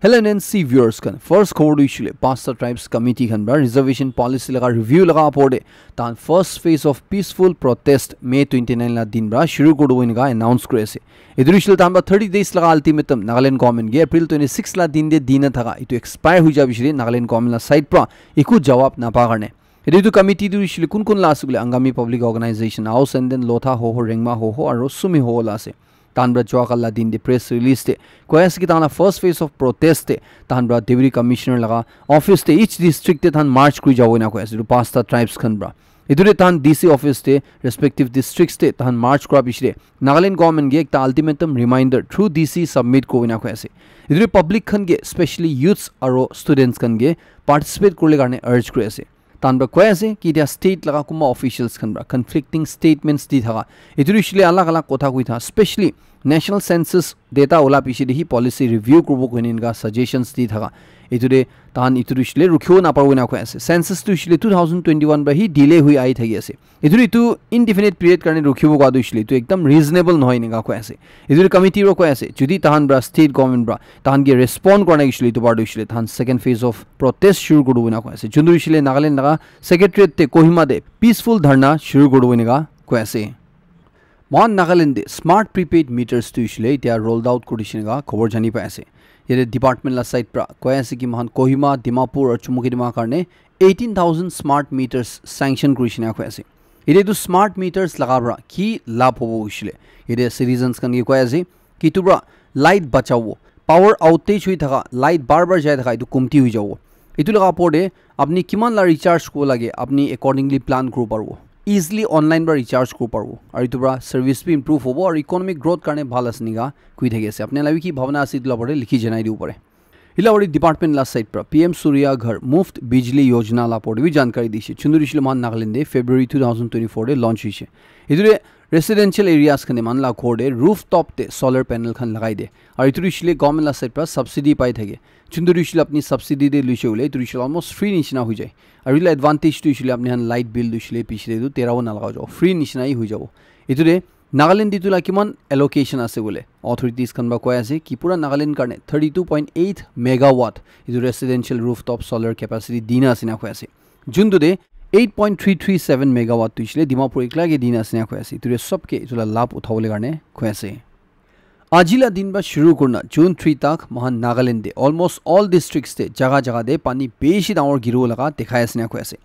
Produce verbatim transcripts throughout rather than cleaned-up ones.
Hello N N C viewers khan, first khobor tu hoishe le Pasta Tribes Committee khan pra reservation policy laga review laga opor te tahan first phase of peaceful protest May twenty nine la din pra shuru kuri dibo enika announce kuri ase. Etu hoishe le tahan pra thirty days laga ultimatum Nagaland government ke April twenty six la din te dina thaka etu expire hoi ja piche te Nagaland government la side pra eku jawab napa karne. Etu, etu committee tu hoishe le kun kun la ase koile Angami Public Organization, Aos Senden, Lotha Hoho, Rengma Hoho aro Sumi Hoho la ase. Tahan pra jua kali la din te press release te koi ase ki tahan la first phase of protest te tahan pra deputy commissioner laga office te each district te tahan march kuri jabo ena koi ase etu pasta tribes khan pra. Etu te tahan D C office te respective districts te tahan march kura piche te Nagaland government ke ekta ultimatum reminder through D C submit kuri ena koi ase. Etu te public khan ke, especially youths aro students khan ke participate kuribole karne urge kuri ase. Tahan pra koi ase ki etia state laga kunba officials khan pra conflicting statements di thaka, etu hoishe le alag alag kotha koi thaka, specially national census data ula piche te hi policy review kuribo koine enika suggestions di thaka, etu te tahan etu hoishe le rukhibo naparibo ena koi ase. Census tu hoishe le two thousand twenty one pra hi delay hoi ahi thaki ase. Etu, etu indefinite period karne rukhibo koa tu hoishe le etu ekdam reasonable nohoi enika koi ase. Etu committee ro koi ase, jodi tahan pra state government pra tahan ke respond kura nai hoishe le etu bar tu hoishe le tahan second phase of protest shuru kuri dibo ena koi ase. Juntu hoishe le Nagaland laga secretariat te Kohima te peaceful dharna shuru kuri dibo enika koi ase. Mohan Nagaland te smart prepaid meters tu hoishe le etia rolled out kuri dishe enika khobor jani pai ase. Yate department la side pra koi ase ki mohan Kohima, Dimapur aru Chumoukedima karne eighteen thousand smart meters sanction kuri dishe enika koi ase. Yate etu smart meters laga pra ki labh hobo hoishe le, yate citizens khan ke koi ase ki etu pra light bachabo, power outage hoi thaka, light bar bar jai thaka etu kumti hoi jabo. Etu laga opor te apni kiman la recharge kuribo lage, apni accordingly plan kuribo paribo. Easily online pra recharge kuribo paribo. Aru etu pra service bi improve hobo aru economic growth karne bhal ase enika koi thaki ase. Apni la bi ki bhabna ase etu la opor te likhi janai dibo pare. Etu la opor te department la side pra P M Surya Ghar Muft Bijli Yojana la opor te bi jankari dishe. Juntu hoishe le mohan Nagaland te February two thousand twenty four te launch hoishe. Etu te residential areas khan te mohan la ghor te rooftop te solar panel khan lagai de. Aru etu hoishe le government la side pra subsidy pai thake. Juntu hoishe le apni subsidy te loishe koile etu hoishe le almost free nishina hoi jai. Aru etu la advantage tu hoishe le apni khan light bill tu hoishe le piche te tu tera bo nalaga jabo, free nishina hi hoi jabo. Etu te Nagaland te etu la kiman allocation ase koile authorities khan pra koi ase ki pura Nagaland karne thirty two point eight megawatt etu residential rooftop solar capacity dina ase ena koi ase. Juntu te eight point three three seven megawatt tu hoishe le Dimapur ekla ke dina ase ena koi ase. Etu te sob ke etu la labh uthabole karne koi ase. Aji la din pra shuru kurina June three tak mohan Nagaland te almost all districts te jaga jaga te pani bishi dangor giribo laga dekhai ase ena koi ase.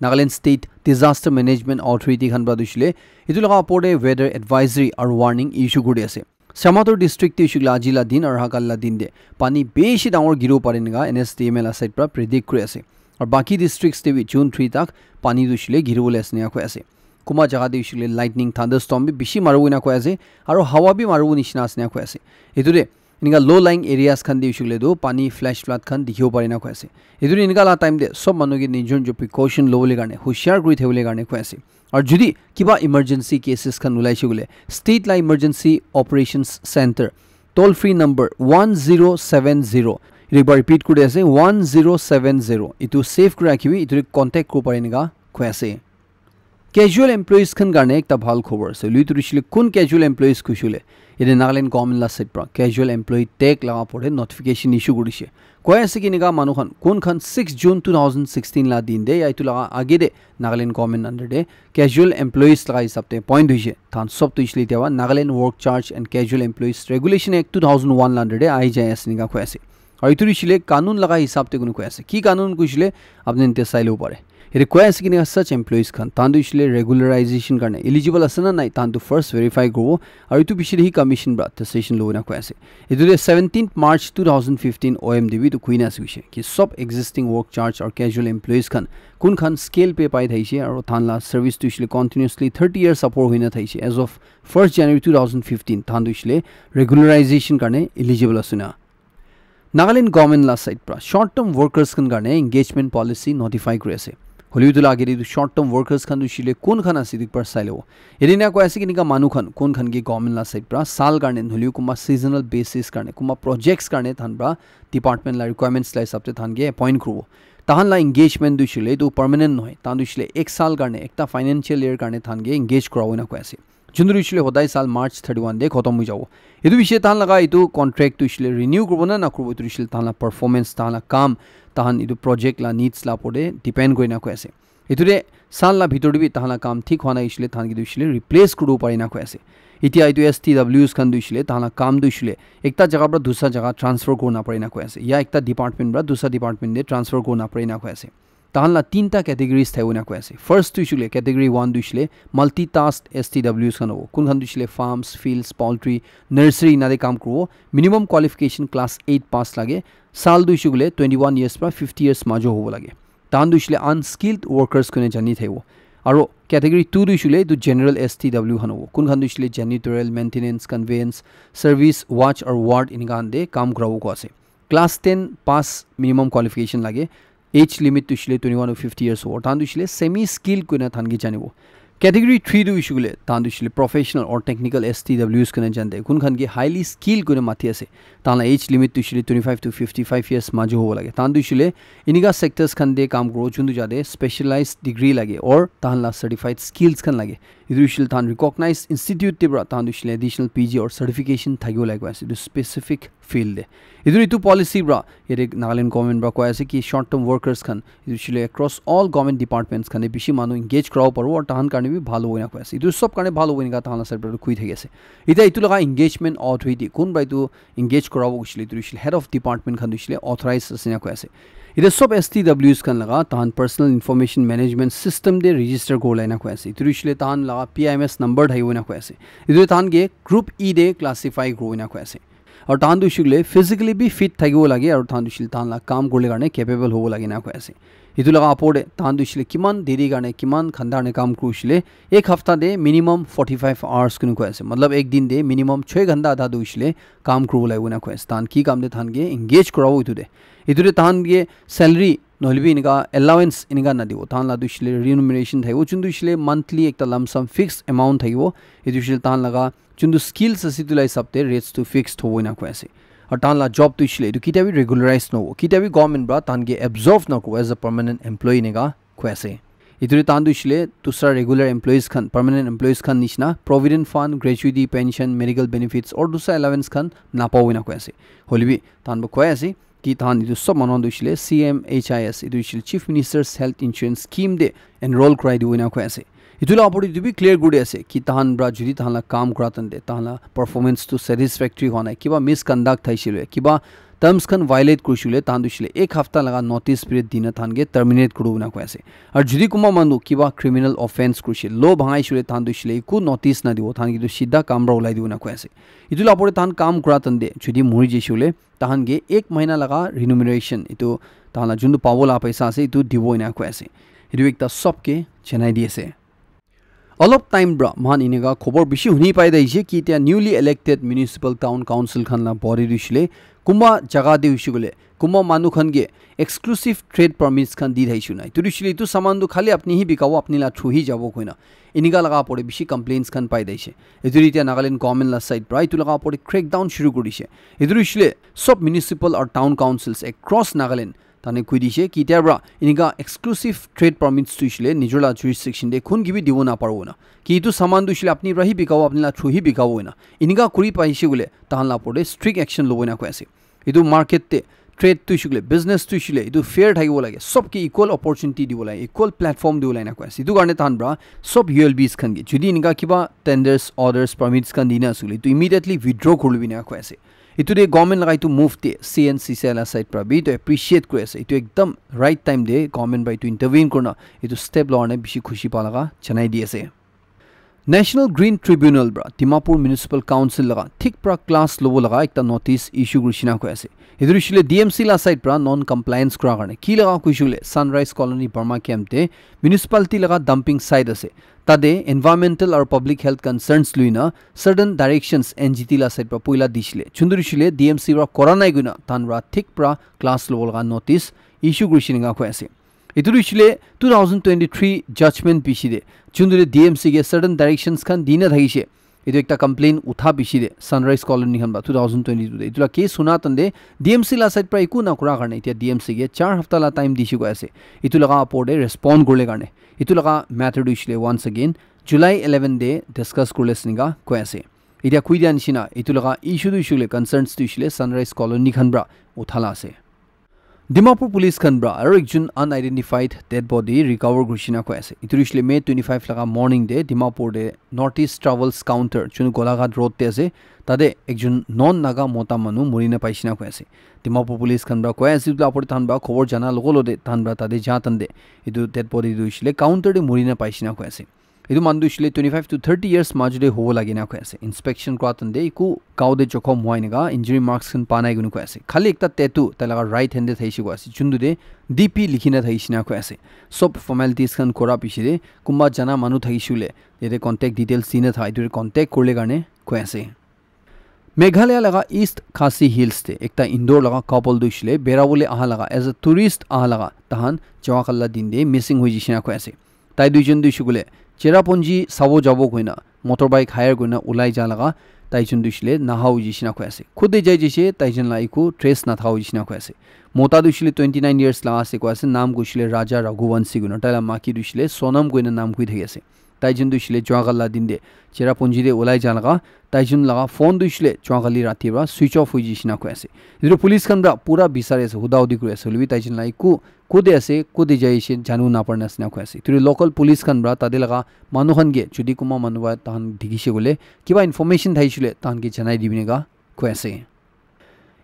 Nagaland State Disaster Management Authority khan pra tu hoishe le etu laga opor te weather advisory aru warning issue kuri ase. Shamator district te hoishe koile aji la din aru ahakali la din te pani bishi dangor giribo pare enika N S D M A la side pra predict kuri ase. Aru baki districts te bi June three tak pani tu hoishe le giribole ase ena koi ase. Kunba jaga te hoishe koile lightning, thunderstorm bi bishi maribo ena koi ase, aru hawa bi maribo nishina ase ena koi ase. Etu te enika low lying areas khan te hoishe koile tu pani flash flood khan dikhibo pare ena koi ase. Etu te enika la time te sob manu ke nijor nijor precaution lobole karne, hushiar kuri thakibole karne koi ase. Aru jodi kiba emergency cases khan ulaishe koile, state la emergency operations center toll free number one zero seven zero, etu ekbar repeat kuri ase, one zero seven zero, etu save kuri rakhibi, etu te contact kuribo pare enika koi ase. Casual employees khan karne ekta bhal khobor ase. Lui tu rishile kun casual employees kushile. Yate Nagaland government la side pra casual employee tag laga opor te notification issue kurishe. Koi ase ki enika manu khan kun khan six June two thousand sixteen la din te ya etu laga age te Nagaland government under te casual employees laga hisab te appoint hoishe. Tahan sob tu hoishe le etia Nagaland Work Charge and Casual Employees Regulation Act two thousand one la under te ahi jai ase enika koi ase. Aru etu hoishe le kanun laga hisab te kunu koi ase. Ki kanun koishe le apni nite sai lobo pare. Yate koi ase ki enika such employees khan, tahan tu hoishe le regularization karne eligible ase na nai, tahan tu first verify kuribo. Aru etu piche te hi commission pra decision lobo na koi ase. Etu te seventeenth March two thousand fifteen O M D bi tu koi na ase koishe ki sob existing work charge aru casual employees khan kun khan scale pay pai thaishe aru tahan la service tu hoishe le continuously thirty years support hoi na thaishe. As of first January two thousand fifteen, tahan tu hoishe le regularization karne eligible ase na. Nagaland government la side pra short term workers khan karne engagement policy notify kuri ase. Hoilebi etu la age te etu short term workers khan tu hoishe le kun khan ase etu ekbar sai lobo. Yate enika koi ase ki enika manu khan kun khan ke government la side pra saal karne nohoilebi kunba seasonal basis karne kunba projects karne tahan pra department la requirements la hisab te tahan ke appoint kuribo. Tahan la engagement tu hoishe le etu permanent nohoi. Tahan tu hoishe le ek saal karne ekta financial year karne tahan ke engage kurabo ena koi ase. Juntu hoishile hodai sal March thirty one de khotom hoi jabo. Etu bishe tahan laga etu contract tu hoishile renew kuribo na na kuribo, etu hoishile tahan la performance, tahan la kam, tahan etu project la needs la opor de depend kori na koi ase. Etu de sal la bhitor de bi tahan la kam thik hwa na hoishile tahan ke tu hoishile replace kuribo pari na koi ase. Etia etu S T Ws khan tu hoishile tahan la kam tu hoishile ekta jaga para dusra jaga transfer kori na pari na koi ase, ya ekta department para dusra department de transfer kori na pari na koi ase. Tahan la tinta categories thai na koi ase. First tu hoishile category one tu hoishile multitask S T Ws khan hobo. Kun khan tu hoishile farms, fields, poultry, nursery ena de kam kuribo. Minimum qualification class eight pass lage. Sal tu hoishile twenty one years para fifty years majo hobo lage. Tahan tu hoishile unskilled workers koi na jani thaibo. Aro category two tu hoishile etu general S T W khan hobo. Kun khan tu hoishile janitorial, maintenance, conveyance, service, watch or ward enika khan de kam kurabo koi ase. Class ten pass minimum qualification lage. Age limit tu hoishile twenty one to fifty years hobo. Tahan tu hoishile semi skilled koi na tahan ke janibo. Category three tu hoishile tahan tu hoishile professional or technical S T Ws koi na jande. Kun khan ke highly skilled koi na mati ase. Tahan la age limit tu hoishile twenty five to fifty five years majo hobo lage. Tahan tu hoishile enika sectors khan de kam kuribo juntu jate specialized degree lage or tahan la certified skills khan lage. Etu hoishile tahan recognized institute de para tahan tu hoishile additional P G or certification thakibo lage koi ase etu specific field de. Etu etu policy para yate Nagaland government para koi ase ki short term workers khan etu hoishile across all government departments khan de bishi manu engage kurabo paribo aru tahan karne bi bhal hobo ena koi ase. Etu sob karne bhal hobo ena tahan la side para koi thaki ase. Etia etu laga engagement authority kun para etu engage kurabo hoishile etu hoishile head of department khan tu hoishile authorized ase na koi ase. Etia sob S T Ws khan laga tahan personal information management system de register kori la ena koi ase. Etu hoishile tahan laga P I M S number thakibo ena koi ase. Etu tahan ke group E de classify kuribo ena koi ase. Aru tahan tu hoishile physically bi fit thakibo lage aru tahan tu hoishile tahan la kam kurle karne capable hobo lage na koi ase. Etu laga opor de tahan tu hoishile kiman deri karne kiman ghanta karne kam kuri hoishile ek hafta de minimum forty five hours koi na koi ase. Matlab ek din de minimum choi ghanta adha tu hoishile kam kuribo lagibo na koi ase. Tahan ki kam de tahan ke engage kurabo etu de. Etu de tahan ke salary nohole bi enika allowance enika nadibo. Tahan la tu hoishile remuneration thakibo. Juntu hoishile monthly ekta lump sum fixed amount thakibo. Etu hoishile tahan laga juntu skills ase etu la hisab de rates tu fixed hobo ena koi ase. Aru tahan la job tu hoishile etu ketia bi regularize nohobo. Ketia bi government para tahan ke absorb nakuribo as a permanent employee enika koi ase. Etu de tahan tu hoishile dusra regular employees khan, permanent employees khan nishina provident fund, gratuity, pension, medical benefits or dusra allowance khan napabo ena koi ase. Hoile bi tahan para koi ase ki tahan etu sob manu khan tu hoishile C M H I S, etu hoishile Chief Minister's Health Insurance Scheme de enroll kurai dibo ena koi ase. Etu la opor de etu bi clear kuri ase ki tahan para jodi tahan la kam kura tante tahan la performance tu satisfactory hwa nai, kiba misconduct thaishile, kiba terms khan violate kurishile, tahan tu hoishile ek hafta laga notice period dina tahan ke terminate kuribo ena koi ase. Aru jodi kunba manu kiba criminal offence kurishe, law bhangaishile, tahan tu hoishile eku notice nadibo, tahan ke tu sidha kam para ulai dibo ena koi ase. Etu la opor de tahan kam kura tante jodi mori jaishile, tahan ke ek mahina laga remuneration, etu tahan la juntu pabo la paisa ase, etu dibo ena koi ase. Etu ekta sob ke janai di ase. Olop time para moikhan enika khobor bishi huni pai thakishe ki etia newly elected municipal town council khan la body tu hoishile kunba jaga te hoishe koile kunba manu khan ke exclusive trade permits khan di thakishe nai. Etu tu hoishile etu saman tu khali apni hi bikabo, apni la through hi jabo koina enika laga opor te bishi complaints khan pai thakishe. Etu tu etia Nagaland government la side para etu laga opor te crackdown shuru kuri dishe. Etu tu hoishile sob municipal or town councils across Nagaland tane koi dishe ki etia para enika exclusive trade permits tu hoishile nijor la jurisdiction te kun ke bi dibo naparibo na. Ki etu saman tu hoishile apni para hi bikabo, apni la through hi bikabo na. Enika kuri paishe koile tahan la opor te strict action lobo na koi ase. Etu market te trade tu hoishile, business tu hoishile, etu fair thakibo lage, sob ke equal opportunity dibo lage, equal platform dibo lage na koi ase. Etu karne tahan para sob U L Bs khan ke jodi enika kiba tenders, orders, permits khan dina ase koile etu immediately withdraw kuri lobi na koi ase. Etu de government laga etu move de C N C C I la side para bi etu appreciate kuri ase. Etu ekdam right time de government para etu intervene kurina etu step lowa karne bishi khushi pa laga janai di ase. National Green Tribunal para Dimapur Municipal Council laga thik para class lobo laga ekta notice issue kurishina koi ase. Etu hoishile D M C la side para non compliance kura karne ki laga koishe koile Sunrise Colony Burma Camp de municipality laga dumping site ase. Tate environmental aru public health concerns lui na certain directions N G T la side para poila dishile. Chuntu hoishile D M C para kora nai koina tahan para thik para class lobo laga notice issue kurishe enika koi ase. Etu tu hoishile two thousand twenty-three judgment piche de chuntu de D M C ke certain directions khan dina thakishe. Etu ekta complaint utha bishi de Sunrise Colony khan ba two thousand twenty-two de. Etu la case suna tande D M C la side pra eku na kura karne etia D M C ke char hafta la time dishi koi ase. Etu laga apor de respond kurle karne. Etu laga matter tu ishile once again July eleven de discuss kurle sinika koi ase. Etia kui dia nishina etu laga issue tu ishile concerns tu ishile Sunrise Colony khan pra uthala ase. Dimapur police khan pra aro ekjun unidentified dead body recover kurishina koi ase. Etu ishile May twenty-five laga morning de Dimapur de North East Travels counter chun Golaghat road te ase. Tade ekjun non Naga mota manu murina paishina koi ase. Dimapur police khan pra koi ase etu la apor de tahan pra khobor jana logo lo de tahan pra tade ja tande etu dead body tu ishile counter de murina paishina koi ase. Etu manu tu ishile twenty-five to thirty years majo de hobo lage na koi ase. Inspection kura tande eku gao de jokhom hua enika injury marks khan pa nai kuni koi ase. Khali ekta tattoo tai laga right hand de thaishe koi ase. Juntu de D P likhina thaishe na koi ase. Sob formalities khan kura piche de kumba jana manu thaishe hoile yate contact details dina tha etu de contact kurle karne koi ase. Meghalaya laga East Khasi Hills te ekta Indore laga couple tu ishile bera bole aha laga as a tourist aha laga tahan jawa kala din de missing hoi jishina koi ase. Tai duijon tu ishikule Cherrapunji sabo jabo koina motorbike hire koina ulai ja laga tai jon tu ishile naha hoi jishina koi ase. Khud de jai jishe tai jon la eku trace na tha hoi jishina koi ase. Mota tu ishile twenty-nine years laga ase koi ase, naam kuishile Raja Raghuvanshi koina, tai la maki tu ishile Sonam koina naam kui thaki ase. Tai jon tu ishile jua kala din de Cherrapunji de ulai ja laga tai jon laga phone tu ishile jua kali rati pra switch off hoi jishina koi ase. Etu police khan pra pura bisari ase, huda hudi kuri ase, hoilebi tai jon la eku kode ase, kode jai ase, janu napar na ase na koi ase. Etu local police khan pra tate laga manu khan ke jodi kunba manu pra tahan dikhishe koile kiba information thaishe koile tahan ke janai dibi neka koi ase.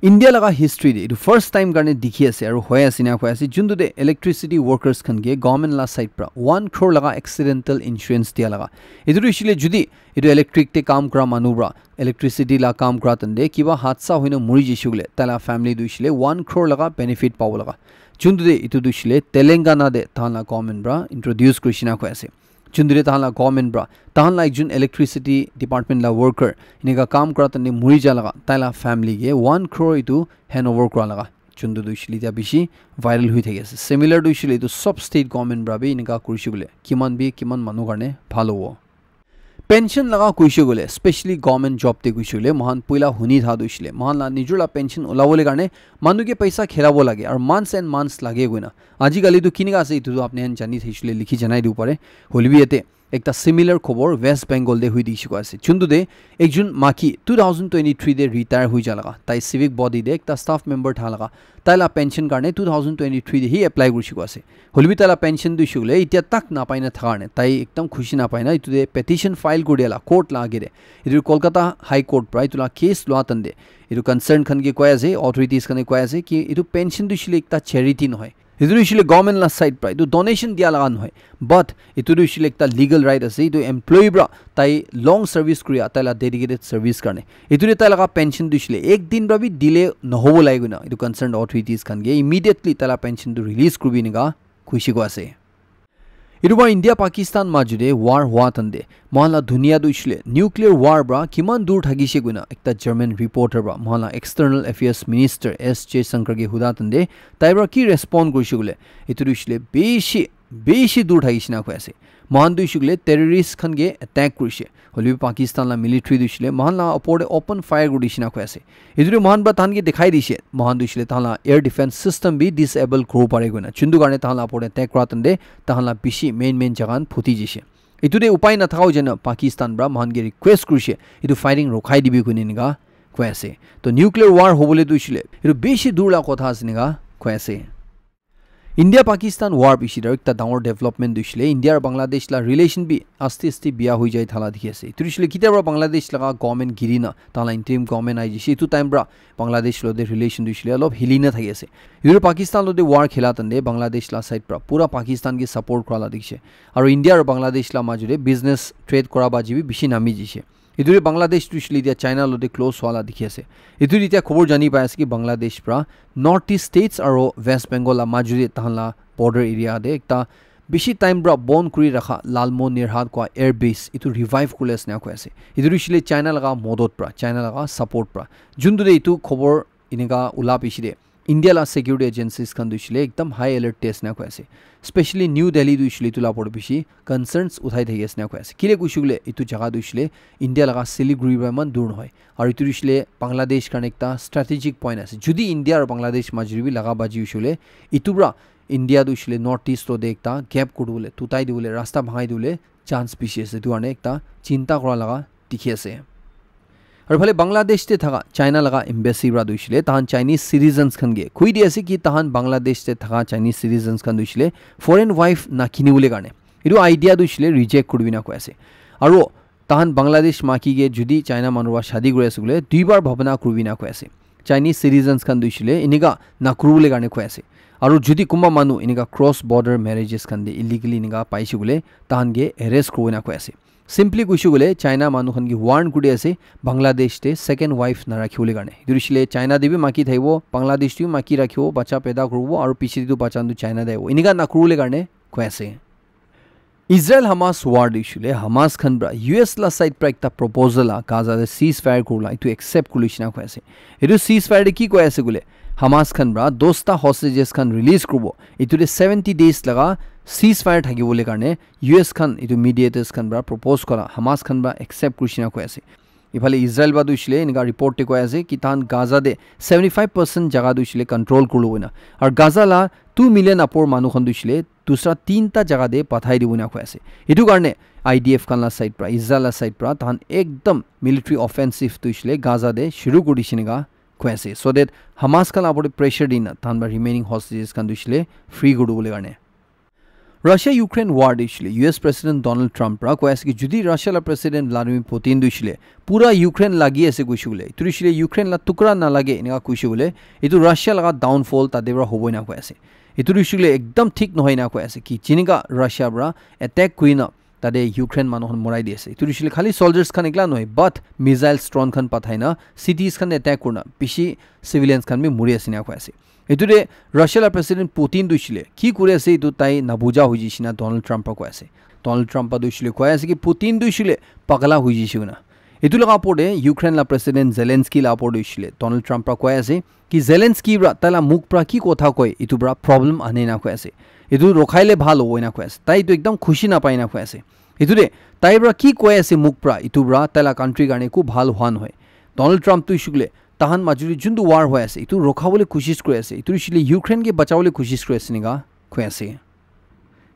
India laga history de etu first time karne dikhi ase aru hoi ase na koi ase, juntu de electricity workers khan ke government la side pra one crore laga accidental insurance dia laga. Etu tu ishile jodi etu electric te kam kura manu pra electricity la kam kura tande kiba hadsa hoina muri jishe koile tai la family tu ishile one crore laga benefit pabo laga. Juntu de etu tu ishile Telangana de tahan la government pra introduce kurishina koi ase. Juntu de tahan la government pra tahan la ekjun electricity department la worker enika kam kura tande muri ja laga tai la family ke one crore etu hand over kura laga. Juntu tu ishile etia bishi viral hoi thaki ase. Similar tu ishile etu sob state government pra bi enika kurishe koile kiman bi kiman manu karne bhal hobo. Pension laga kuishe koile, specially government job te kuishe koile, mohan puila huni tha tu ishile mohan la nijor la pension ulabole karne manu ke paisa khelabo lage aru months and months lage koina. Ajikali tu kinika ase etu tu apni khan jani thaishe koile likhi janai dibo pare. Hoilebi yate ekta similar khobor West Bengal de hui dikhi koi ase. Juntu de ekjun maki two thousand twenty-three de retire hui ja laga. Tai civic body de ekta staff member tha laga. Tai la pension karne two thousand twenty-three de hi apply kurishi koi ase. Hoilebi tai la pension tu ishile etia tak napai na thaka karne tai ekdam khushi napai na etu de petition file kuri dia la court la age de. Etu Kolkata High Court pra etu la case lua tande etu concern khan ke koi ase, authorities khan ke koi ase ki etu pension tu ishile ekta charity nohoi. Etu tu ishile government la side pra etu donation dia laga nohoi. But etu tu ishile ekta legal right ase, etu employee pra tai long service kuria tai la dedicated service karne. Etu de tai laga pension tu ishile ek din pra bi delay nohobo lage koina etu concerned authorities khan ke immediately tai la pension tu release kuribi enika kuishe koi ase. Etu pra India Pakistan majo de war hua tande mohan la dunia tu ishile nuclear war pra kiman dur thakishe koina ekta German reporter pra mohan la external affairs minister S Jaishankar ke huda tande tai pra ki respond kurishe koile etu tu ishile bishi bishi dur thakishe na koi ase. Mohan tu ishile terrorist khan ke attack kurishe. Hoilebi Pakistan la military tu ishile mohan la opor de open fire kuri dishina koi ase. Etu tu mohan pra tahan ke dikhai dishe mohan tu ishile tahan la air defense system bi disable kuribo pare koina. Juntu karne tahan la opor de attack kura tande tahan la bishi main main jaga khan phuti jishe. Etu de upai na thaka hoi jana Pakistan pra mohan ke request kurishe etu firing rokhai dibi koina enika koi ase. To nuclear war hobole tu ishile etu bishi dur la kotha ase enika koi ase. India Pakistan war piche de ekta dangor development tu ishile India aru Bangladesh la relation bi aste aste biya hoi jai thala dikhi ase. Etu ishile kitia pra Bangladesh laga government giri na tahan la interim government ahi jishe etu time pra Bangladesh lo de relation tu ishile olop hili na thaki ase. Etu Pakistan lo de war khela tande Bangladesh la side pra pura Pakistan ke support kura la dikhishe. Aru India aru Bangladesh la majo de business trade kura ba jibi bishi nami jishe. Etu de Bangladesh tu ishile etia China lo de close hua la dikhi ase. Etu de etia khobor jani pai ase ki Bangladesh pra North East States aru West Bengal la majo de tahan la border area de ekta bishi time pra bon kuri rakha Lalmo Nirhat koi air base etu revive kurle ase na koi ase. Etu tu ishile China laga modot pra, China laga support pra. Juntu de etu khobor enika ula piche de India la security agencies khan tu hoishile ekdam high alert te ase na koi ase. Specially New Delhi tu hoishile etu la opor te bishi concerns uthai thaki ase na koi ase. Kile koishe koile etu jaga tu hoishile India laga Siliguri para eman dur nohoi. Aru etu hoishile Bangladesh karne ekta strategic point ase. Jodi India aru Bangladesh majuri bi laga baji hoishe koile, etu para India tu hoishile North East to de ekta gap kuri dibole, tutai dibole, rasta bhangai dibole chance bishi ase. Etu karne ekta chinta kura laga dikhi ase. Aru phale Bangladesh te thaka China laga embassy para tu hoishile tahan Chinese citizens khan ke koi di ase ki tahan Bangladesh te thaka Chinese citizens khan tu hoishile foreign wife na kini bole karne. Etu idea tu hoishile reject kuri bina koi ase. Aru tahan Bangladesh maki ke jodi China manu para shadi kuri ase koile, duibar bhabana kuri bina koi ase. Chinese citizens khan tu hoishile enika na kuri bole karne koi ase. Aru jodi kunba manu enika cross border marriages khan de illegally enika paise koile, tahan ke arrest kuri bina koi ase. Simply koishe koile China manu khan ke warn kuri ase Bangladesh te second wife na rakhi bole karne. Etu hoishile China te bi maki thaibo, Bangladesh te bi maki rakhibo, bacha paida kuribo, aru piche te tu bacha tu China te aibo. Enika na kuri bole karne koi ase. Israel Hamas war de hoishile Hamas khan para U S la side para ekta proposal a Gaza de ceasefire kurla etu accept kuri lishina koi ase. Etu ceasefire de ki koi ase koile Hamas khan para dosta hostages khan release kuribo. Etu de seventy days laga ceasefire thaki bole karne U S khan etu mediators khan para propose kora Hamas khan para accept kuri shina koi ase. Iphale Israel ba tu hoishile enika report te koi ase ki tahan Gaza de seventy five percent jaga tu hoishile control kurlo hoina. Aru Gaza la two million apor manu khan tu hoishile dusra tinta jaga de pathai dibo na koi ase. Etu karne I D F khan la side pra, Israel la side pra, tahan ekdam military offensive tu hoishile Gaza de shuru kuri dishe neka koi ase. So that Hamas khan la upor de pressure dina, tahan pra remaining hostages khan tu hoishile free kuri dibole karne. Russia Ukraine war de hoishile U S President Donald Trump pra koi ase ki jodi Russia la President Vladimir Putin tu hoishile pura Ukraine lagi ase koishe bole, etu hoishile Ukraine la tukra nalage eneka koishe bole, etu Russia laga downfall tate pra hobo ena koi ase. Etu tu hoishile ekdam thik nohoi ena koi ase ki jinika Russia pra attack kurina tate Ukraine manu khan morai di ase. Etu tu hoishile khali soldiers khan ekla nohoi, but missiles, drone khan pathai na cities khan attack kurina bishi civilians khan bi muri ase ena koi ase. Etu de Russia la President Putin tu hoishile ki kuri ase etu tai nabuja hoi jaishe na Donald Trump pra koi ase. Donald Trump pra tu hoishile koi ase ki Putin tu hoishile pagala hoi jaishe koina. Etu laga upor de Ukraine la President Zelensky la upor de hoishile Donald Trump pra koi ase ki Zelensky pra tai la mukh pra ki kotha koi etu pra problem ane na koi ase. Etu rokhai le bhal hobo ena koi ase. Tai tu ekdam khushi napai na koi ase. Etu de tai pra ki koi ase mukh pra etu pra tai la country karne eku bhal hua nohoi. Donald Trump tu hoishile tahan majuri juntu war hoi ase etu rokhabole koshish kuri ase. Etu hoishile Ukraine ke bachabole koshish kuri ase nika koi ase.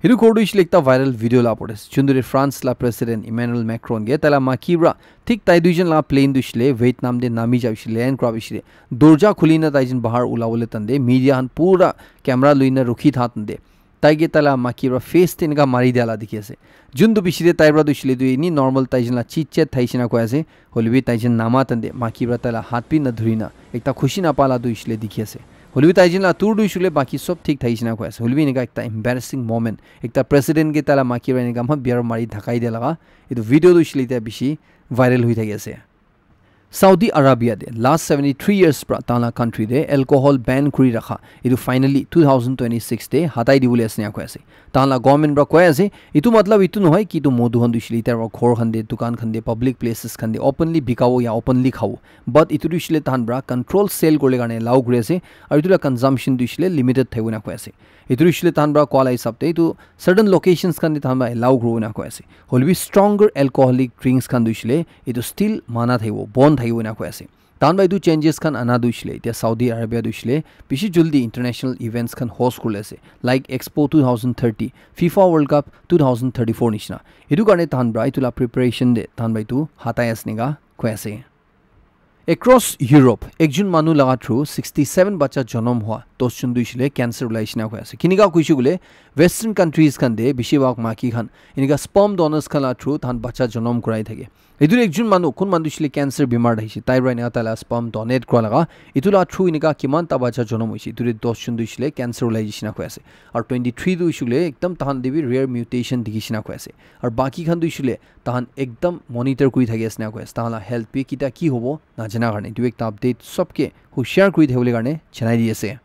Etu ghor tu hoishile ekta viral video la upor de ase. Juntu de France la President Emmanuel Macron ke tai la maki pra thik tai duijon la plane tu hoishile Vietnam de nami ja hoishile land grab hoishile dorja khuli na taijon bahar ulabole tande media khan pura camera lui na rukhi tha tande tai ke tai la maki pra face te enika mari dia la dikhi ase. Juntu bishi de tai pra tu hoishile tu eni normal taijon la chit chat thaishe na koi ase. Hoilebi taijon nama tande maki pra tai la hath bi na dhuri na ekta khushi napa la tu hoishile dikhi ase. Hoilebi taijon la tur tu hoishile baki sob thik thaishe na koi ase. Hoilebi enika ekta embarrassing moment, ekta president ke tai la maki pra enika mha biar mari dhakai dia laga etu video tu hoishile etia bishi viral hoi thaki ase. Saudi Arabia de last seventy three years pra tahan la country de alcohol ban kuri rakha etu finally two thousand twenty six de hatai dibole ase ena koi ase. Tahan la government pra koi ase, etu matlab etu nohoi ki etu modu khan tu hoishile etia pra ghor khan de, dukan khan de, public places khan de openly bikabo ya openly khabo. But etu tu hoishile tahan pra control sale kurle karne allow kuri ase, aru etu la consumption tu hoishile limited thakibo ena koi ase. Etu tu hoishile tahan pra koa la hisab te etu certain locations khan de tahan pra allow kuribo ena koi ase. Hoilebi stronger alcoholic drinks khan tu hoishile etu still mana thakibo, bon thakibo ena koi ase. Tahan pra etu changes khan ana tu hoishile etia Saudi Arabia tu hoishile bishi jaldi international events khan host kurle ase, like Expo two thousand thirty, FIFA World Cup two thousand thirty-four nishina. Etu karne tahan pra etu la preparation de tahan pra etu hatai ase nika koi ase. Across Europe, ekjon manu laga through sixty seven bacha jonom hua, dos jon tu hoishile cancer ulai shina koi ase. Kinika koishe koile, Western countries khan de bishi bhag maki khan enika sperm donors khan la through tahan bacha jonom kurai thake. Etu ekjon manu, kun manu tu hoishile cancer bimar de ahishe, tai pra enika tai la sperm donate kura laga, etu la through enika kiman ta bacha jonom hoishe, etu de dos jon tu hoishile cancer ulai jaishe na koi ase. Aru twenty three tu hoishe koile ekdam tahan de bi rare mutation dikhi shina koi ase. Aru baki khan tu hoishe koile tahan ekdam monitor kuri thaki ase na koi ase. Tahan la health bi kita ki hobo najana karne. Etu ekta update sobke hu share kuri thakibole karne janai di ase.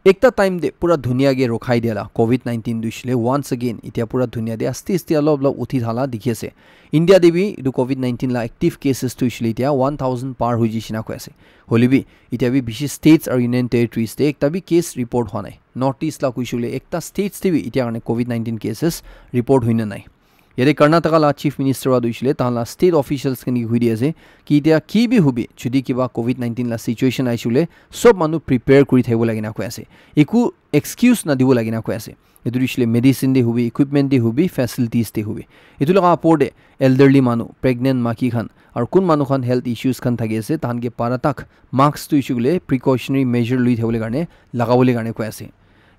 Ekta time te pura dunia ke rokhai dia la covid nineteen tu hoishe le once again etia pura dunia te aste aste alop alop uthi thala dikhi ase. India te bi etu covid nineteen la active cases tu hoishe le etia one thousand par hoi jishe na koi ase. Hoile bi etia bi bishi states aru union territories te ekta bi case report hwa nai. North East la koishe le ekta states te bi etia karne covid nineteen cases report hoi na nai. Yate Karnataka la chief minister wa tu hoishe le tahan la state officials khan ke hui di ase ki etia ki bi hubi jodi kiba covid nineteen la situation aishe le sob manu prepare kuri thaibo lage na koi ase. Eku excuse na dibo lage na koi ase. Etu hoishe le medicine te hubi, equipment te hubi, facilities te hubi. Etu laga apor te elderly manu, pregnant maki khan aru kun manu khan health issues khan thaki ase tahan ke para tak mask tu hoishe le precautionary measure lui thaibo le karne lagabo le karne koi ase.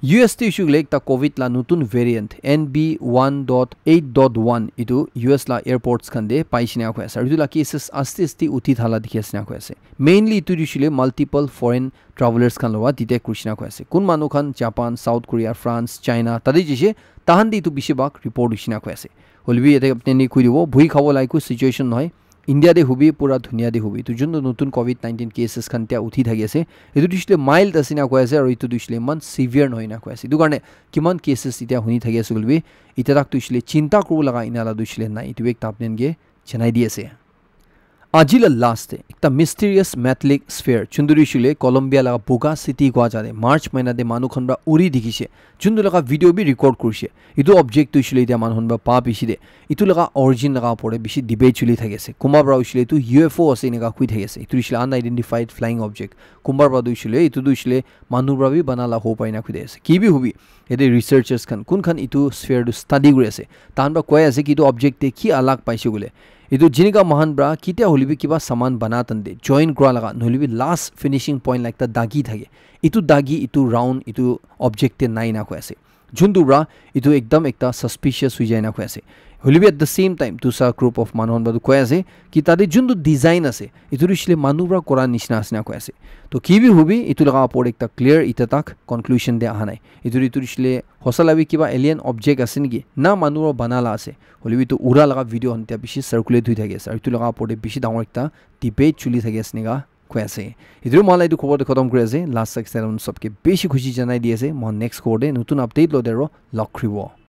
U S te hoishe le ekta covid la notun variant N B one dot eight dot one etu U S la airports khan te paishe na koi ase. Aru etu la cases aste aste uthi thala dikhi ase na koi ase. Mainly etu hoishe le multiple foreign travelers khan lwa detect kurishe na koi ase. Kun manu khan Japan, South Korea, France, China tate jishe tahan te etu bishi bhag report hoishe na koi ase. Hoile bi yate apni khan ke koi dibo bhui khabo la eku situation nohoi. India te hubi pura dunia te hubi etu juntu notun covid nineteen cases khan tia uthi thaki ase. Etu tu hoishe le mild ase na koi ase aru etu tu hoishe le iman severe nohoi na koi ase. Etu karne kiman cases etia huni thaki ase koile bi etia tak tu hoishe le chinta kuribo laga ena la tu hoishe le nai. Etu bi ekta apni khan ke janai di ase. Aji la last te ekta mysterious metallic sphere juntu tu hoishe le Colombia laga Buga City kua jaga te March mahina te manu khan para uri dikhishe. Juntu laga video bi record kurishe. Etu object tu hoishe le etia manu khan para pa bishi de etu laga origin laga opor te bishi debate chuli thaki ase. Kunba para hoishe le etu U F O ase eneka koi thaki ase. Etu hoishe le unidentified flying object. Kunba para tu hoishe le etu tu hoishe le manu para bi bana la hobo pare na koi thaki ase. Ki bi hubi yate researchers khan kun khan etu sphere tu study kuri ase tahan para koi ase ki etu object te ki alag paishe koile etu jinika moikhan para ketia hoile bi kiba saman bana tan te join kura laga nohoile bi last finishing point la ekta dagi thake. Etu dagi etu round etu object te nai na koi ase. Juntu para etu ekdam ekta suspicious hoi jai na koi ase. Hoile bi at the same time dusa group of manu khan para tu koi ase ki tate juntu design ase etu tu hoishe le manu para kora nishina ase na koi ase. To ki bi hubi etu laga opor ekta clear eta tak conclusion te aha nai. Etu tu hoishe le hosa la bi kiba alien object ase niki na manu para bana la ase. Hoile bi etu ura laga video khan tia bishi circulate hoi thaki ase aru etu laga opor te bishi dangor ekta debate chuli thaki ase eneka koi ase. Etu moi la etu khobor tu khatam kuri ase. Last six seven sob ke bishi khushi janai di ase. Moi next khobor te notun update lo de aro log kuribo.